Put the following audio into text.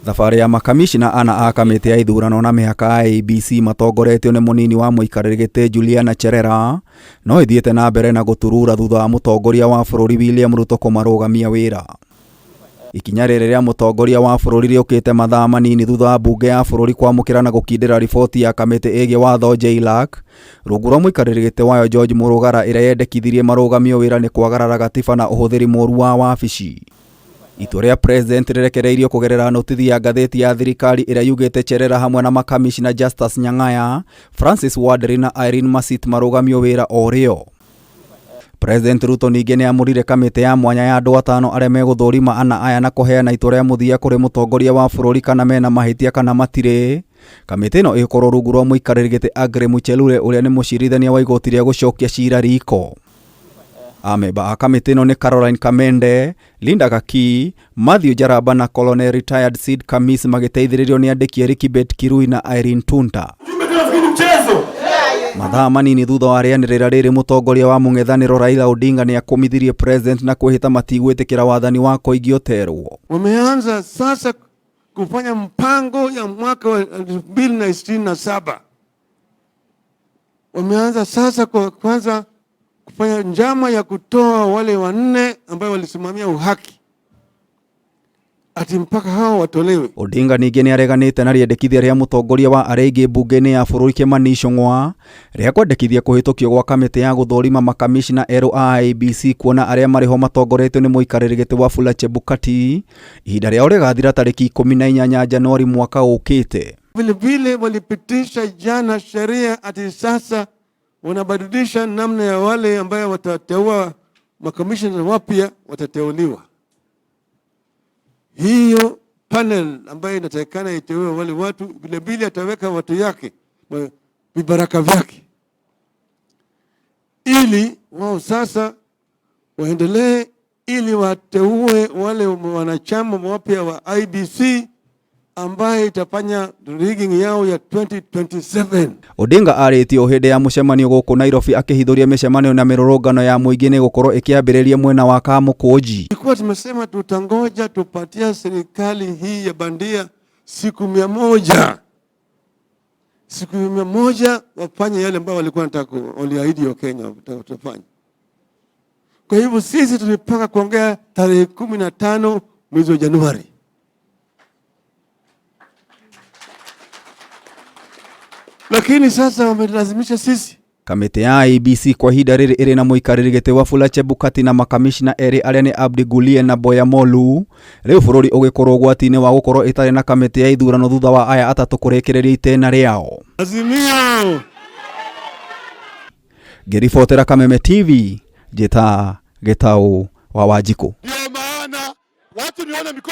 Thabarĩ ya makamishna ana a kamĩtĩ ya ithurano na mĩhaka IEBC matongoretio nĩ mũnini wa mũikarĩri gĩtĩ Juliana Cherera no ĩthiĩte na mbere na gũturura thutha wa mũtongoria wa bũrũri William Ruto kũmarũgamia wĩra. Ikinya rĩrĩ rĩa mũtongoria wa bũrũri rĩũkĩte mathaa manini thutha wa mbunge ya bũrũri kwamũkĩra na gũkindĩra riboti ya kamĩtĩ ĩgiĩ watho JLAC rungu rwa mũikarĩri gĩtĩ wayo George Murugara ĩrĩa yendekithirie marũgamio wĩra nĩ kwagarara gatiba na ũhũthĩri mũru wa wabici. Itua rĩa president rĩrekereirio kũgerera notithi ya ngathĩti ya thirikari ĩrĩa yugĩte Cherera hamwe na makamishna Justus Nyang'aya, Francis Wanderi na Irene Masit marũgamio wĩra o rĩo. President Ruto ningĩ nĩ amũrire kamĩtĩ ya mwanya ya andũ atano arĩa megũthũrima ana aya na kũheana itua rĩa mũthia kũrĩ mũtongoria wa bũrũri kana mena mahĩtia kana matirĩ. Kamĩtĩ ĩno ĩgũkorwo rungu rwa mũikarĩri gĩtĩ Aggrey Muchelule ũrĩa nĩ mũcirithania wa igoti rĩa gũcokia cira riko. Amemba a kamĩtĩ ĩno nĩ Caroline Kamende, Linda Gaki, Matthew Njaramba na Colonel Retired Sid Kamis magĩteithĩrĩrio nĩ andĩki erĩ Kibet Kirui na Irene Tunta. Mathaa manini thutha wa rĩanĩrĩra rĩrĩ mũtongoria wa mũng'ethanĩro Raila Odinga nĩ akũmithirie president na kwĩhĩta matigwĩtĩkĩra wathani wa Koigi ũterwo. Wameanza sasa kufanya mpango ya mwaka wa 2027. Wameanza sasa kwa kwanza kufanya njama ya kutoa wale wanne ambao walisimamia uhaki, ati mpaka hao watolewe. Odinga ningĩ nĩ areganĩte na rĩendekithia rĩa mũtongoria wa arĩa aingĩ mbunge-inĩ ya bũrũri Kimani Ichung'wa rĩa kwendekithia kũhĩtũkio gwa kamĩtĩ ya gũthũrima makamishna erũ a IEBC kuona arĩa marĩ ho matongoretio nĩ mũikarĩri gĩtĩ Wafula Chebukati ihinda rĩao rĩgathira tarĩki 18 Januari mwaka ũkĩte. Vilevile walipitisha jana sheria ati sasa wanabadilisha namna ya wale ambayo watateua makamishna wapya watateuliwa. Hiyo panel ambayo inatakikana iteue wale watu, vilevile ataweka watu yake vibaraka vyake, ili wao sasa waendelee, ili wateue wale wanachama wapya wa IEBC ambaye itafanya rigging yao ya 2027. Odinga arĩtie o hĩndĩ ya mũcemanio gũkũ Nairobi akĩhithũria mĩcemanio na mĩrũrũngano ya mũingĩ nĩ gũkorwo ĩkĩambĩrĩria mwena wa Kamũkũnji. Tulikuwa tumesema tutangoja tupatia serikali hii ya bandia siku 100. Siku 100 wafanye yale ambayo walikuwa wanataka, waliahidi wa Kenya watafanya. Kwa hivyo sisi tulipanga kuongea tarehe 15 mwezi wa Januari. Lakini sasa wamelazimisha sisi. Kamĩtĩ ya IEBC kwa ihinda rĩrĩ ĩrĩ na mũikarĩri gĩtĩ Wafula Chebukati na makamishna erĩ arĩa nĩ Abdi Gulie na Boya Molu. Rĩu bũrũri ũgĩkorwo ũgwati-inĩ wa gũkorwo ĩtarĩ na kamĩtĩ ya ithurano thutha wa aya atatũ kũrĩkĩrĩria itĩna rĩao. Azimio. Ngĩribotera Kameme TV, njĩta Gĩtaũ wa Wanjikũ. Ndio maana watu nione mikono.